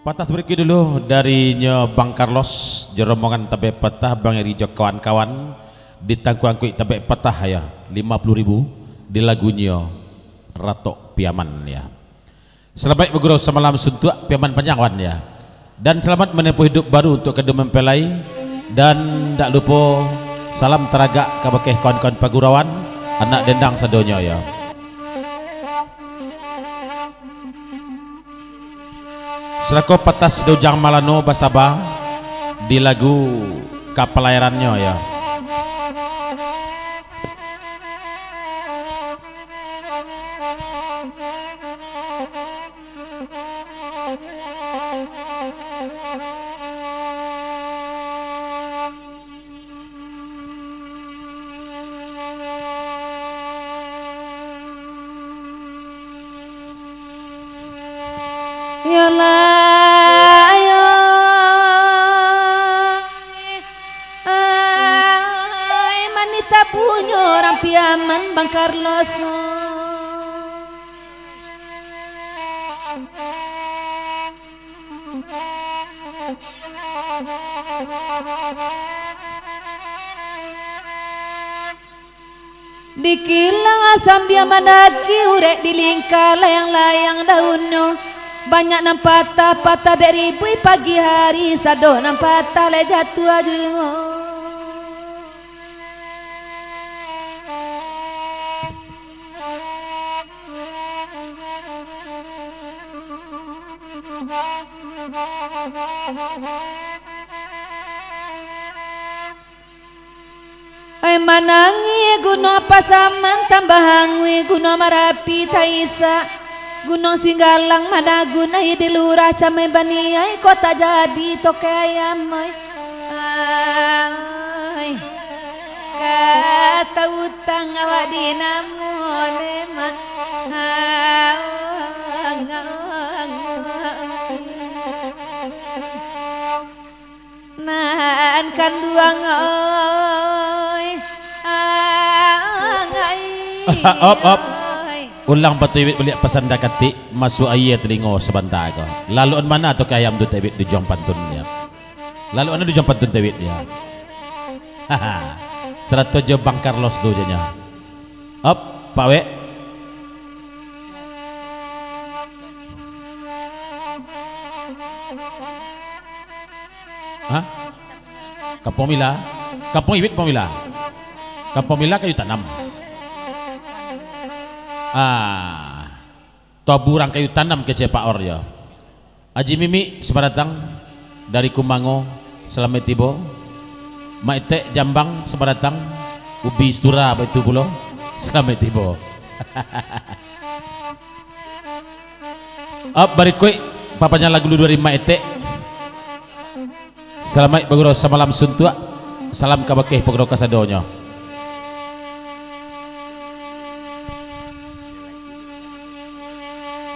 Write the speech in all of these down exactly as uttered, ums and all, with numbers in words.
Patah sabarikuik dulu dari nyo Bang Carlos, jo rombongan Tabek Patah, Bang Eri jo kawan-kawan, di tangkuang kuik Tabek Patah, ya, lima puluh ribu di lagunyo Ratok Piaman, ya. Salamaik bagurau samalam suntuak, piaman panjang wan, ya. Dan salamat manempuh iduik baru untuak kaduo mempelai, dan dak lupo salam taragak kabake kawan-kawan pagurauan, anak dendang sadonyo, ya. Silako Patah Ujang Malano basaba di lagu Kapalairannyo, ya. Yolah, ayo, ai, mani tabunyo urang Piaman, Bang Carlos. Dikilang sambia mandaki urek, dilingka layang-layang daunnyo. Banyak nan patah, patah dek ribuik pagi hari, sado nan patah lai jatuah juo. Ai manangih Gunuang Pasaman, tambah anguih Gunuang Marapi taisak, Gunuang Singgalang managun ai di lurah camai baniai, kok tak jadi tokai ayam ai. Ai, kata utang awak di namo ne ma-, ah, ah, ah, ah. Nan kanduang oi, ang ai, Op, op. Oi. Ulang Batu Iwit baliak pasan dakatik, masuak aia talingo sabanta ko. Laluan mana tu ka ayam tu, Tewit, di ujuang pantunnyo? Laluan di ujuang pantun, Tewit, ya. Sarato jo Bang Carlos tu je nyo. Op, Pak Wek. Hah? Kampuang Mila? Kampuang Iwit, Kampuang Mila? Kampuang Mila kayu tanam. Ah, taburang kayu tanam kecek Pak Or yo. Aji Mimik Sabadatang dari Kumango, salamaik tibo. Mak Etek Jambang Sabadatang, Ubi Situra baitu pulo, salamaik tibo. Op, barikuik, papanjang lagu dulu dari Mak Etek. Salamaik bagurau samalam suntuak. Salam kabakeh pagurau kasadonyo.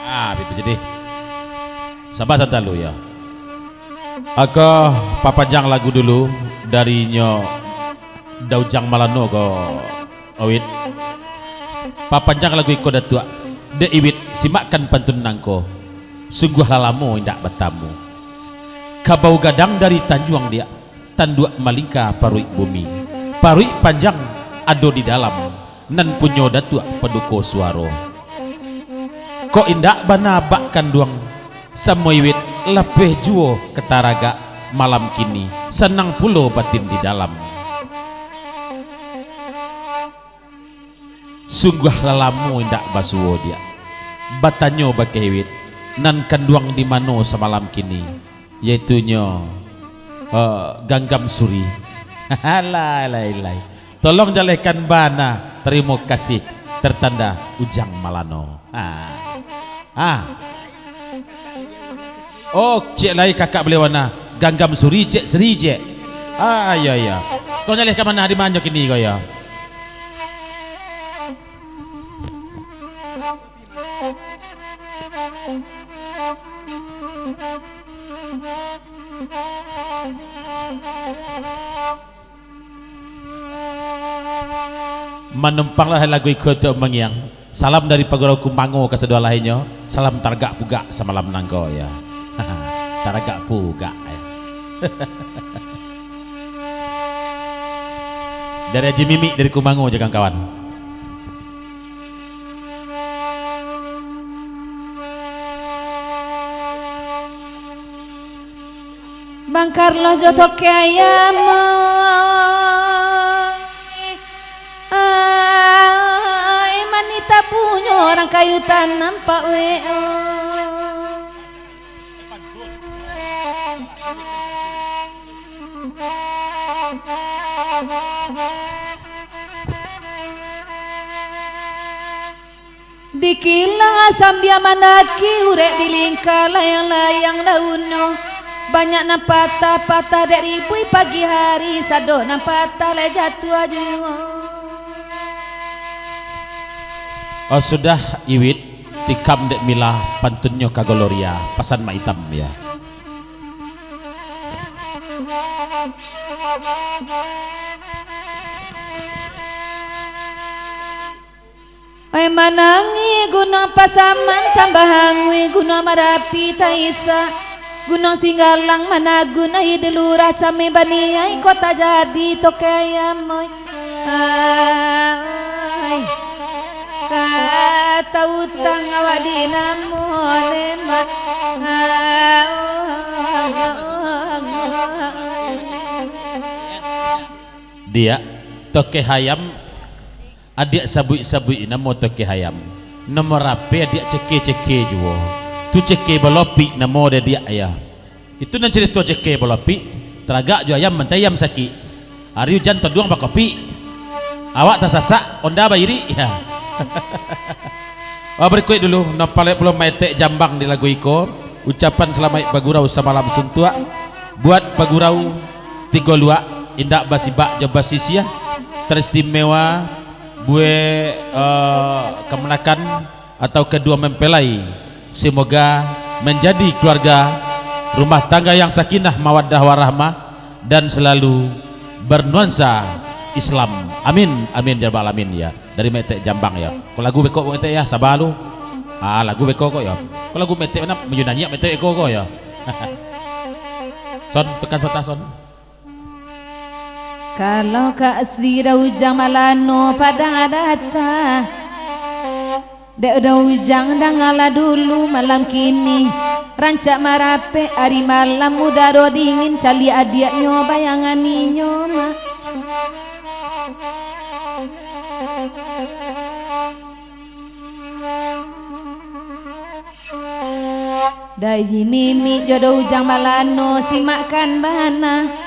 Ah, bitu jadi. Saba satalu yo. Ako papanjang lagu dulu dari nyo Daujang Malano ko. Awit, papanjang lagu iko Datuak. Dek Iwit, simakkan pantun nangko. Sungguah lah lamo indak batamu. Kabau gadang dari Tanjuang Diak, tanduak malingka paruik bumi. Paruik panjang ado di dalam, nan punyo Datuak Paduko Suaro. Kok indak bana bak kanduang, samo Iwit lapeh juo ka taragak malam kini, sanang pulo batin di dalam. Sungguah lah lamo indak basuo Diak. Batanyo bakeh Iwit, nan kanduang di mano samalam kini, yaitunyo, eh, Ganggam Suri. Alah, alah, alah. Tolong jalehkan bana, tarimo kasih, tertanda Ujang Malano. Ah. Ah. Oh, cek lai kakak baliau bana. Ganggam Suri, cek Sri, cek. Ah, iya, iya. Tolong jalehkan bana di mano kini ko, ya. Manumpanglah lagu iko tu, Mangiang. Salam dari Pagurau Kumango kasadolahinnyo. Salam taragak pugak samalam nangko, ya. Ragak pugak, eh. Dari Haji Mimik dari Kumango, jo kawan-kawan. Bang Carlos jo Toke Ayam, ai, manita punyo urang kayu tanam pak weo. Dikilang sambia mandaki, urek dilingka layang-layang daunnyo. Banyak nan patah-patah dek ribuik pagi hari, sadok nan patah lai jatuah juo. Oh, sudah, Iwit, tikam dek Mila pantunnyo ka Gloria, pasan Mak Itam, ya. Oi manangih Gunuang Pasaman, tambah anguih Gunuang Marapi, taisak Gunuang Singgalang, managun ai di lurah Cameh Baniai, kota jadi Toke Ayam, oi. Ai, ka tautang awak di namo lemak. Diak, Toke Ayam, adiak sabuik-sabuik namo Toke Ayam. Namo rape adiak ceke-ceke juo. Tu ceke balopik namo dek diak, ya. Itu nan carito ceke balopik, taragak jo ayam, mantai ayam sakik. Ari ujan toduang bakopik. Awak tasasak, onda bairik, ya. Wah, barikuik dulu, nan paliang pulo maetek jambang di lagu iko, ucapan salamaik bagurau samalam suntuak, buat bagurau Tigo Luak, indak basibak jo basisiah, teristimewa, buek, eh, kamanakan, atau kaduo mempelai, semoga manjadi kaluarga rumah tangga yang sakinah mawaddah warahmah dan selalu bernuansa Islam. Amin, amin, ya rabbal alamin, ya. Dari Maetek Jambang, ya. Ko lagu beko Maetek, ya, saba lu. Ah, lagu beko ko, ya. Ko lagu Maetek mano, Melayu nyanyi Maetek beko ko, ya. Son, tekan sota, son. Kalau ka asli Da Ujang Malano Padang Adata, dek Da Ujang dangalah dulu malam kini, rancak marapek ari malam, udaro dingin, caliak adiaknyo, bayangan inyo mah. Dayi Mimik jo Da Ujang Malano simakkan bana.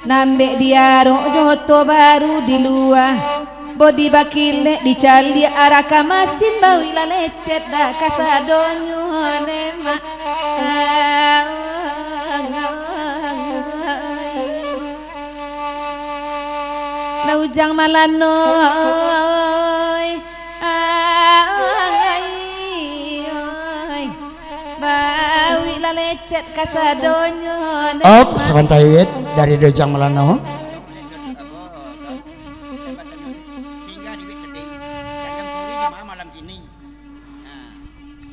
Nambek diarok jo oto baru di lua. Bodi bakilek dicaliak araka masin, bauik lah lecet dah kasadonyo demak. Da Ujang Malano, oi. Ai, oi. Bauik lah lecet kasadonyo. Op, sabanta Iwit dari Da Ujang Malano.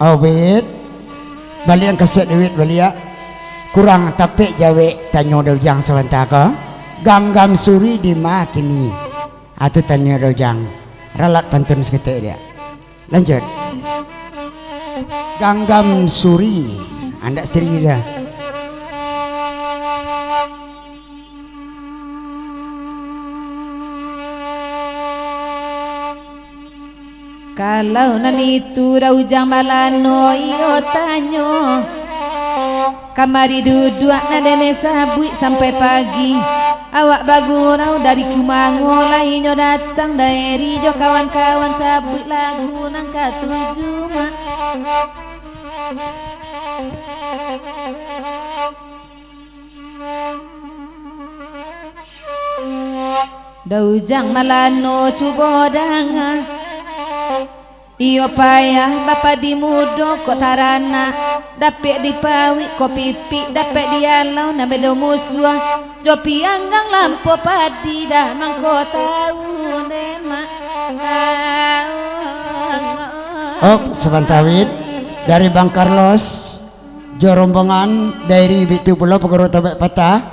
Awit, baliak kaset Iwit baliak. Kurang tapek jawek tanyo Da Ujang sabanta ko. Ganggam Suri di ma kini? Atu tanyo Da Ujang. Ralat pantun saketek diak. Lanjut. Ganggam Suri. Andak Sri dah. Kalau nan itu Da Ujang Malano iyo tanyo. Kamari duduak nan denai sabuik sampai pagi. Awak bagurau dari Kumango, lah inyo datang dari jo kawan-kawan, sabuik lagu nan katuju mak. Da Ujang Malano cubo danga. Iyo payah bapadi mudo kok taranak, dapek dipauik kok pipik, dapek dialau nan bado musuah, jo pianggang lampo padi dah mangko tau demak. Op, sabanta Wit, dari Bang Carlos. Jo rombongan dari bitu pulo paguru tabek patah,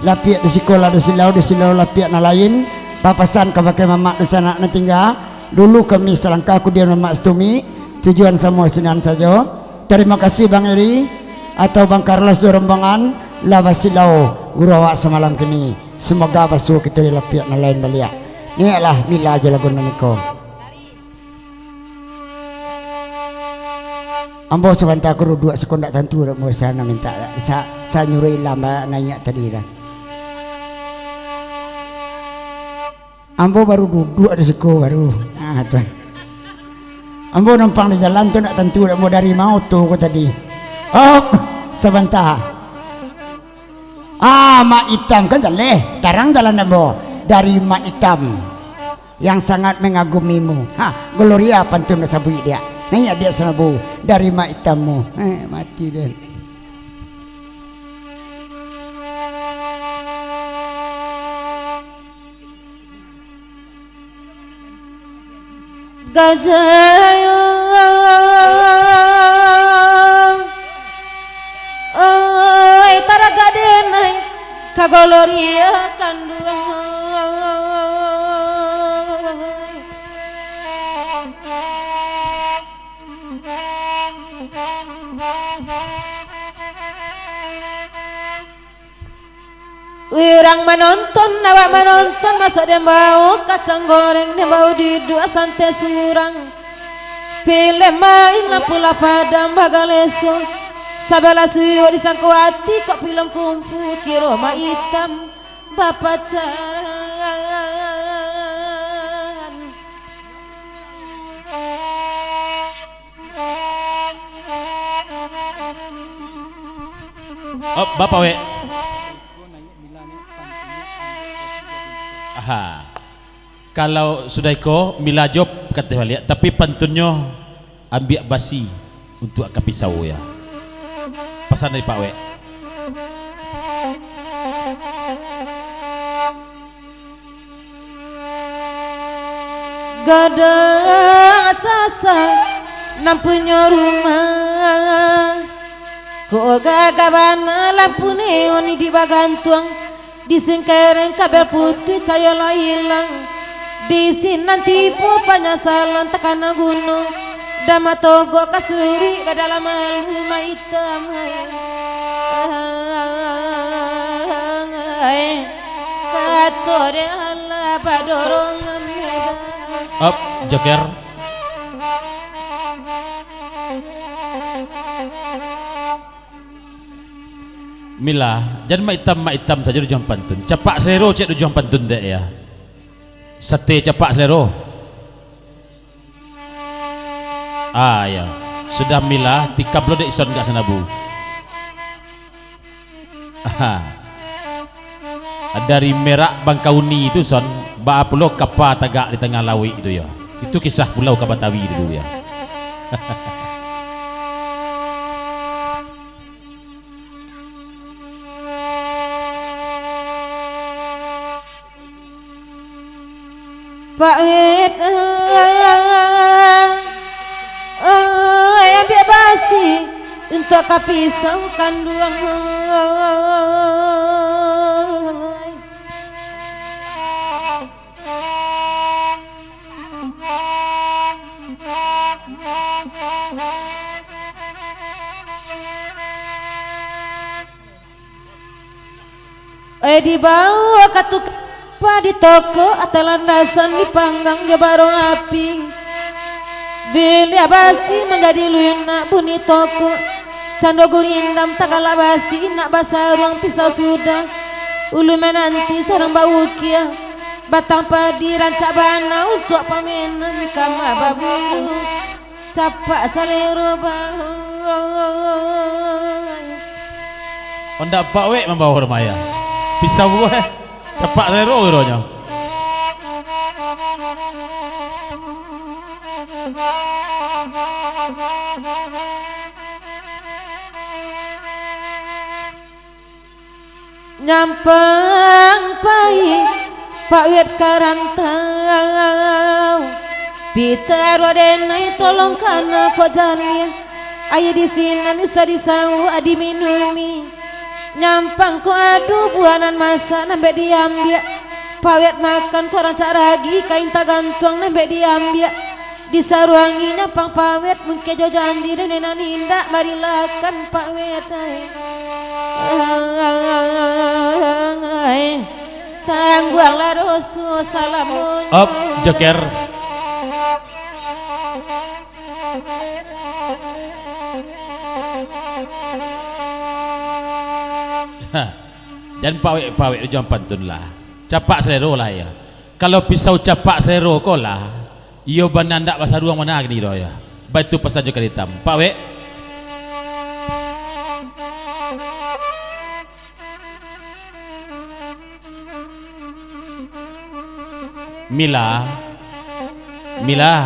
lapiak di siko lah di silau, di silau lapiak nan lain, bapasan kabake mamak dunsanak nan tingga, dulu kami salangkah kudian mamak satumik, tujuan samo sinan sajo. Tarimo kasih Bang Eri atau Bang Carlos jo rombongan lah basilau guru awak samalam kini. Samoga basuo kito di lapiak nan lain baliak. Niaklah mila jo lagu nan iko. Ambo sabanta ko duduak siko ndak tantu dak mo sana mintak sa, sa nyuruh ilam ba naiak tadi dah. Ambo baru duduak di siko baru. Ah, tuan. Ambo numpang di jalan tu ndak tantu dak mo dari ma oto ko tadi. Oh, sabanta. Ah, Mak Itam kan jaleh, tarang jalan ambo dari Mak Itam. Yang sangat mangagumimu. Ha, Gloria pantun basabuik diak. Naiak diak sanabu dari Mak Itammu. Eh, mati den. Gajah, oi, taragak denai ka Gloria kanduang. Urang manonton, awak manonton, masuak den bawo kacang goreng, den bawo duduak santai surang. Pilem main lampu lah padam bagaleso. Sabalah suok disangko ati kok pilem kumpu kiro Mak Itam bapacaran. Oh, Bapak Wek. Aha. Kalau sudah iko, mila jo kateh baliak, tapi pantunnyo ambiak basi untuak ka pisau, ya. Pasan dari Pak Wek. Gadang sasa nan punyo rumah, kok gagah bana lampu neon di bagantuang, di singkereng kabel putih cayo lah ilang, di sinan tibo panyasalan takana guno, dama togok kasuruik badalam malu maitam. Kato dek alah padorongan medan. Up, joker. Mila, jan maitam-maitam sajo dujuang pantun. Capak salero ciek dujuang pantun dek ya. Sate capak salero. Ah, ya. Sudah mila, tikam lo dek ison ka sanabu. Aha. Dari Merak Bangkauni tu, son, baa pulo kapa tagak di tangah lauik tu, ya. Itu kisah Pulau ka Batawi dulu, ya. Pak Wet, oi, ambiak basi untuak ka pisau kanduang. Eh, dibawo ka tukang pa di toko, ateh landasan dipanggang jo barong api. Biliak basi manjadi lunak bunyi toko. Cando gurindam tagalak basi, nak basaruang pisau sudah. Ulu mananti sarang baukia. Batang padi rancak bana untuak pamenan kama baburu. Capak salero bahu. Ondak Pak Wek mambawo rumah ya. Pisau buah eh. Capak salero kironyo. Nyampang pai, Pak Wet ka rantau. Pita ruah denai tolong kana kok janiah. Aia di sinan bisa disauak diminumi. Nyampang ko ado buah nan masak nan bek diambiak. Pawet makan ko rancak ragi kain tagantuang nan bek diambiak. Disaruangi nyampang pawet mungkin jo janji dek nan indak marilakan pawet ai. Tangguanglah doso salamonyo. Op, joker. Ha, jan pawek-pawek tu, jan pantun lah. Capak salero lah, yo. Kalau pisau capak salero ko lah, iyo bana ndak basaruang bana kini doh, yo. Baitu pasan jo karitam. Pawek. Mila, Mila,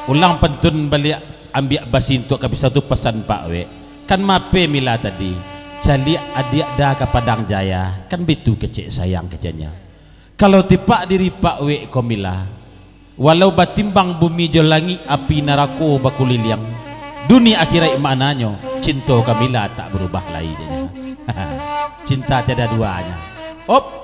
ulang pantun baliak, ambiak basi untuak ka pisau tu, pasan Pak Wek. Kan mape Mila tadi, caliak adiak Da ka Padang Jaya, kan bitu kecek sayang keceknyo. Kalau tipak diri Pak Wek ko Mila, walau batimbang bumi jo langik, api narako bakuliliang, dunia akhirat maknanyo, cinto ka Mila tak barubah lai, janya. Cinta tiada duanya. Op.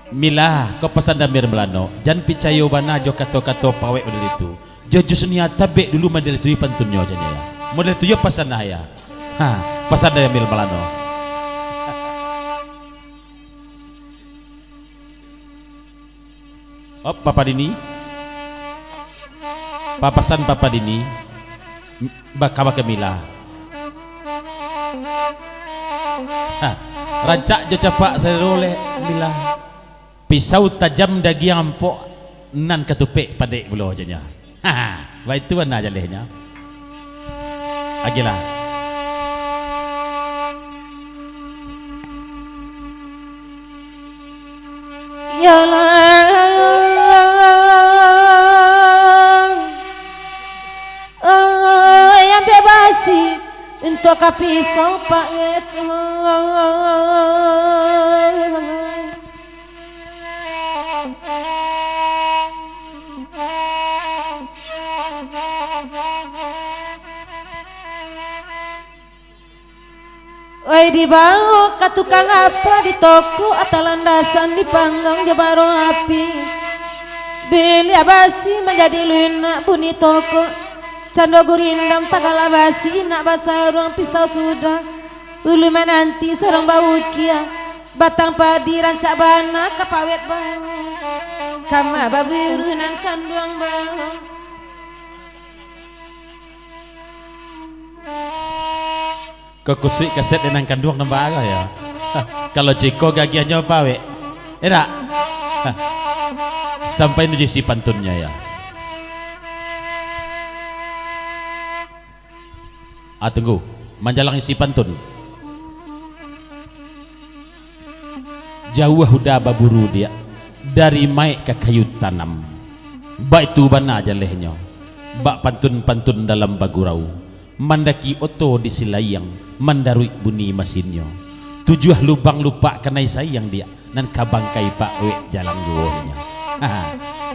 Mila, ko pasan Damir Melano, jan picayo bana jo kato-kato Pak Wek model itu. Jo jus nia tabek dulu model itu yo pantunnyo, janya. Model itu yo pasan ayah. Ha, pasan Damir Melano. Op, Papa Dini. Papasan Papa Dini. Baka-baka Mila. Ha, rancak jo capak salero leh Mila. Pisau tajam dagiang ampok, nan katupek padek pulo, janya. Ha, baitu bana jalehnyo. Agiahlah. Yalah, oh, yang bebasi untuk ka pisau Pak Wek. Oi, dibawo ka tukang apa, ditokok ateh landasan, dipanggang jo baro api. Biliak basi manjadi lunak bunyi tokok, cando gurindam tagak basi nak basaruang, pisau sudah, ulu mananti saruang baukia. Batang padi rancak bana ka pawet bahu, kama babiruih nan kanduang bahu. Ka kusuik kaset dek nan kanduang nan baa yo. Kalau ceko gagiahnyo pawek. Enak. Sampai nu isi pantunnyo yo. Ah, tunggu, manjalang isi pantun. Jauah Uda baburu diak, dari maik ka kayu tanam. Baitu bana jalehnyo, bak pantun-pantun dalam bagurau, mandaki oto di silaiang, mandaruik bunyi masinnyo. Tujuah lubang lupak kanai sayang diak, nan ka bangkai Pak Wek jalang juo inyo.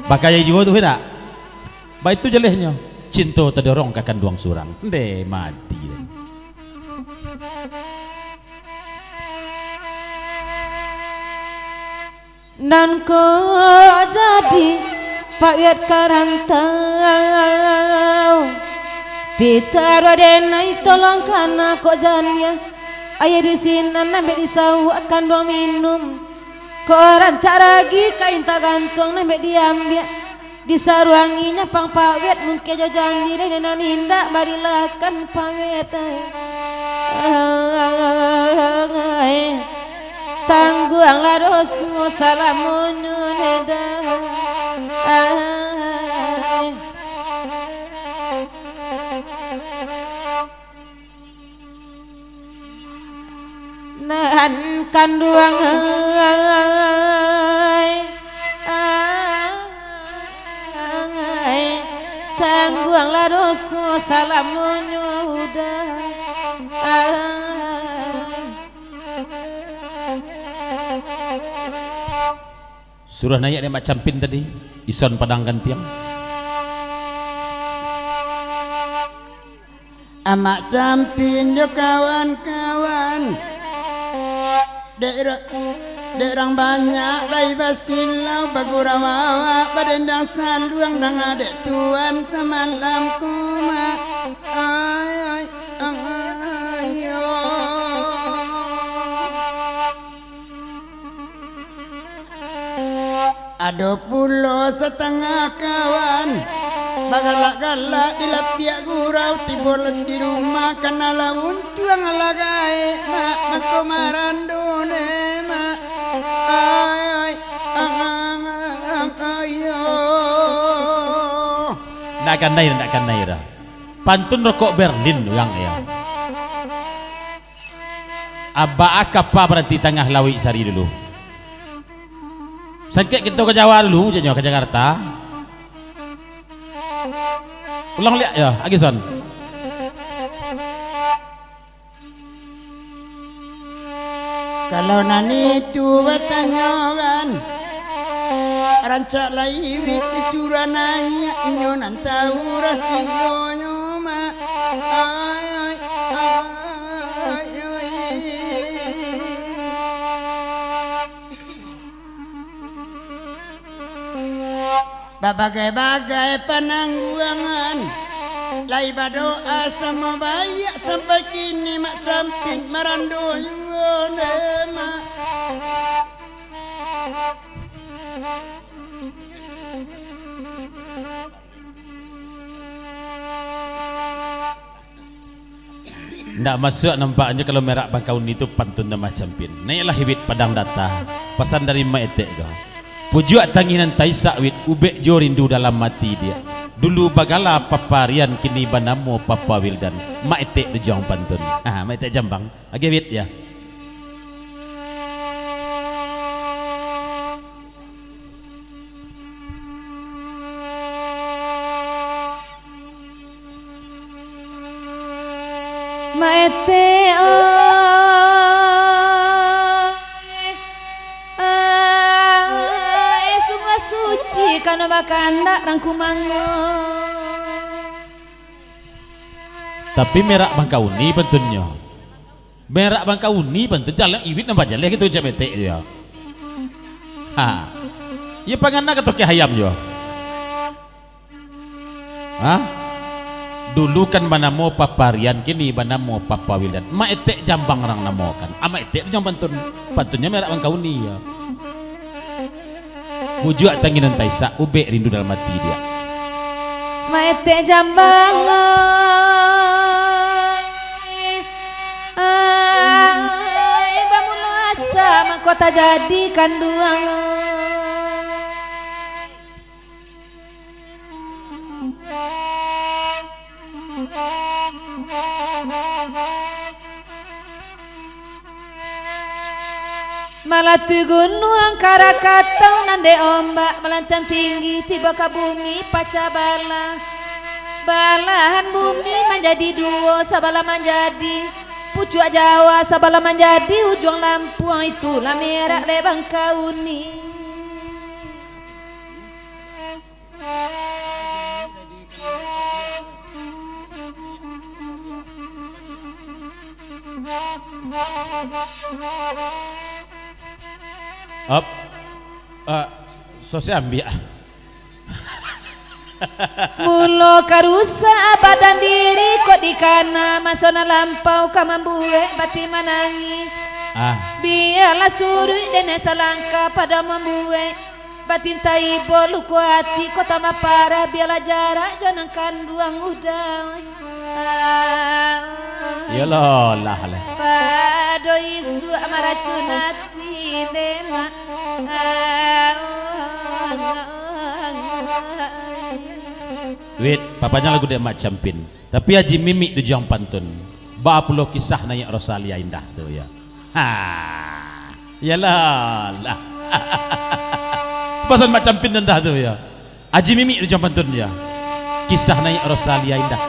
Bakayai juo tu, indak? Baitu jalehnyo, cinto tadorong ka kanduang surang. Ndeh, mati deh. Nan ko jadi Pak Wek ka rantau. Pitaruah denai tolong kana kok janiah. Aia di sinan ambek disauak kanduang minum. Kok rancak ragi kain tagantuang nan ambek diambiak. Disaruangi nyampang pawet, mungkin jo janji dek nan indak marilakan pawet ai. Tangguanglah doso salamonyo, Neda. Nan kanduang ai, ai, tangguanglah doso salamonyo, Uda. Ai. Suruah naiak dek Mak Campin tadi, ison Padang Gantiang. Amak Campin jo kawan-kawan, dek ra-, dek rang banyak lai basilau, bagurau awak badendang saluang, danga dek tuan samalam ko, Mak. Ai, ai, ai, ai, ai. Ado pulo satangah kawan, bagalak-galak di lapiak gurau, tibo di rumah, kana lah untuang lah gaek, Mak, mako marando ne, Mak. Ai, ai, ang, ang, ang, ang, ayo. Ndak kanai, ndak kanai dah. Pantun rokok Berlin urang, ya. Abak a kapa baranti tangah lauik sari dulu. Sangkek kito ka Jawa dulu, caknyo ka Jakarta. Ulang liak yo, Agison. Kalau nan itu batanyokan, rancak lai Wit disuruah naiak, inyo nan tahu rasionyo, Mak. Ai, ai, ai, ai. Babagai-bagai panangguangan, lai badoa samo baiak, sampai kini Mak Campin marando juo ne, Mak. Ndak masuak nampaknyo kalau Merak Bangkauni tu pantun nan Mak Campin. Naiaklah Wit Padang Data, pasan dari Mak Etek ko. Pujuak tangih nan taisak Wit, ubek jo rindu dalam ati diak. Dulu bagala Papa Rian, kini banamo Papa Wildan. Mak Etek Dujuang Pantun. Ha, Mak Etek Jambang. Oke, Wit, ya. Mak Etek, oi, ai, sungguah suci kano bakandak rangkumango. Tapi Merak Bangkauni pantunnyo. Merak Bangkauni pantun, jaleh Iwit nan bajaleh gitu, cak Mak Etek tu yo. Ha. Iyo pangana ka tokeh ayam yo. Ha? Dulu kan banamo Papa Rian, kini banamo Papa Wildan. Mak Etek Jambang rang namokan. Ah, Mak Etek tu jan pantun. Pantunnyo Merak Bangkauni yo. Pujuak tangih nan taisak, ubek rindu dalam ati diak. Mak Etek Jambang, oi, ai, bamulo asa mako tajadi kanduang, oi. Malah tu gunuang Krakatau nan dek ombak malantang tinggi, tibo ka bumi pacah balah. Balahan bumi manjadi duo, sabalah manjadi Pucuak Jawa, sabalah manjadi Ujuang Lampuang, itulah Merak dek Bangkauni. Op. Ah, sose ambiak. Mulo ka rusak badan diri kok dikana, maso nan lampau ka mambuek batin manangih. Ah. Bialah suruik dek nan salangkah pado mambuek. Batin taibo luko ati ko tambah parah, bialah jarak jo nan kanduang udah. Iyolah, lah, lah. Pado isuak maracun ati, dek mak. Wit, papanjang lagu dek Mak Campin. Tapi Haji Mimik Dujuang Pantun, baa pulo kisah Naiak Rosalia Indah tu, yo? Ha. Iyolah, lah. Tu pasan Mak Campin Indah tu, yo. Haji Mimik Dujuang Pantun, yo. Kisah Naiak Rosalia Indah.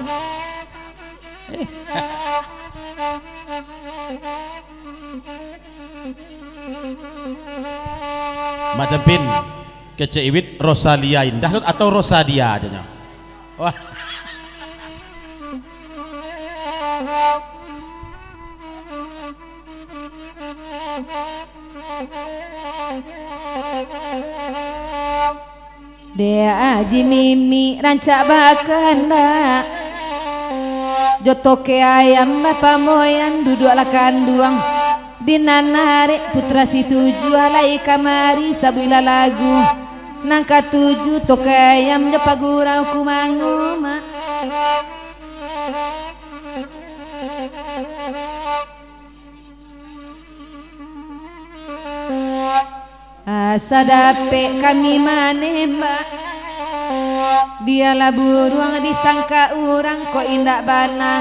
Mak Campin. Kecek Iwit, Rosalia Indah atau Rosadia aja nyo? Wah. Dek Aji Mimik rancak bakandak, jo toke ayam bapamoyan duduaklah kanduang. Di nan arek putra si tujuah lai kamari sabuilah lagu. Nan katuju toke ayam jo pagurau kumango, Mak. Asa dapek kami manembak, bialah buruang disangka urang, kok indak bana.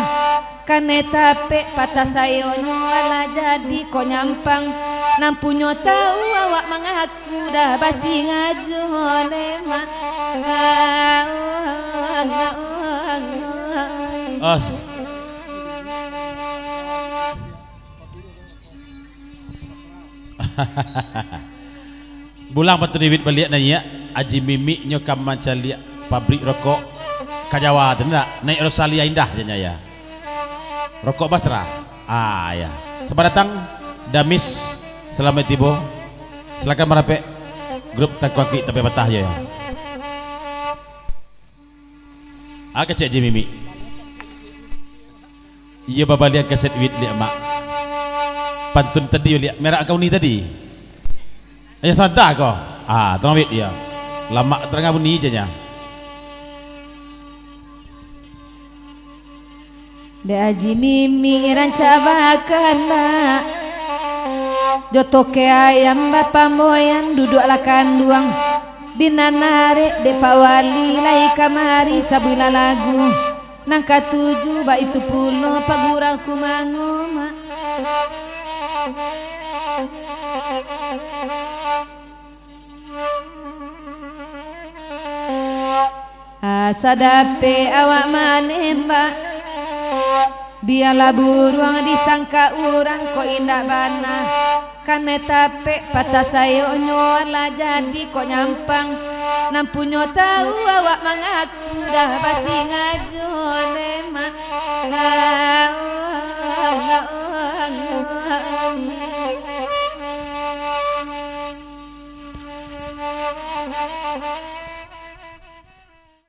Kanai tapek patah sayonyo, alah jadi kok nyampang. Nan punyo tahu awak mangaku dah basingajo lemak. As. Bulang pantun Iwit baliak naiak, Aji Mimik nyo ka mancaliak pabrik rokok ka Jawa tu ndak? Naik Rosalia Indah je nyo ya. Rokok Basrah. Ah ya. Selamat datang Damis, selamat tibo. Silakan marapek grup Tangkuang Kuik Tapi Patah je ya. Ah, kecek Aji Mimik. Iyo, babalian kaset Iwit liak, Mak. Pantun tadi liak, merak ka uni tadi. Iyo, santa ko. Ah, tarang Iwit iyo. Lamak tarang bunyi je nya. Dek Aji Mimik rancak bakandak, jo toke ayam bapamoyan duduaklah kanduang. Di nan arek dek Pak Wali lai kamari sabuilah lagu. Nan katuju baitu pulo pagurau kumango, Mak. Asa dapek awak manembak, bialah buruang disangka urang, kok indak bana. Kanai tapek patah sayonyo, alah jadi kok nyampang. Nan punyo tahu awak mangaku dah basingajo lemak.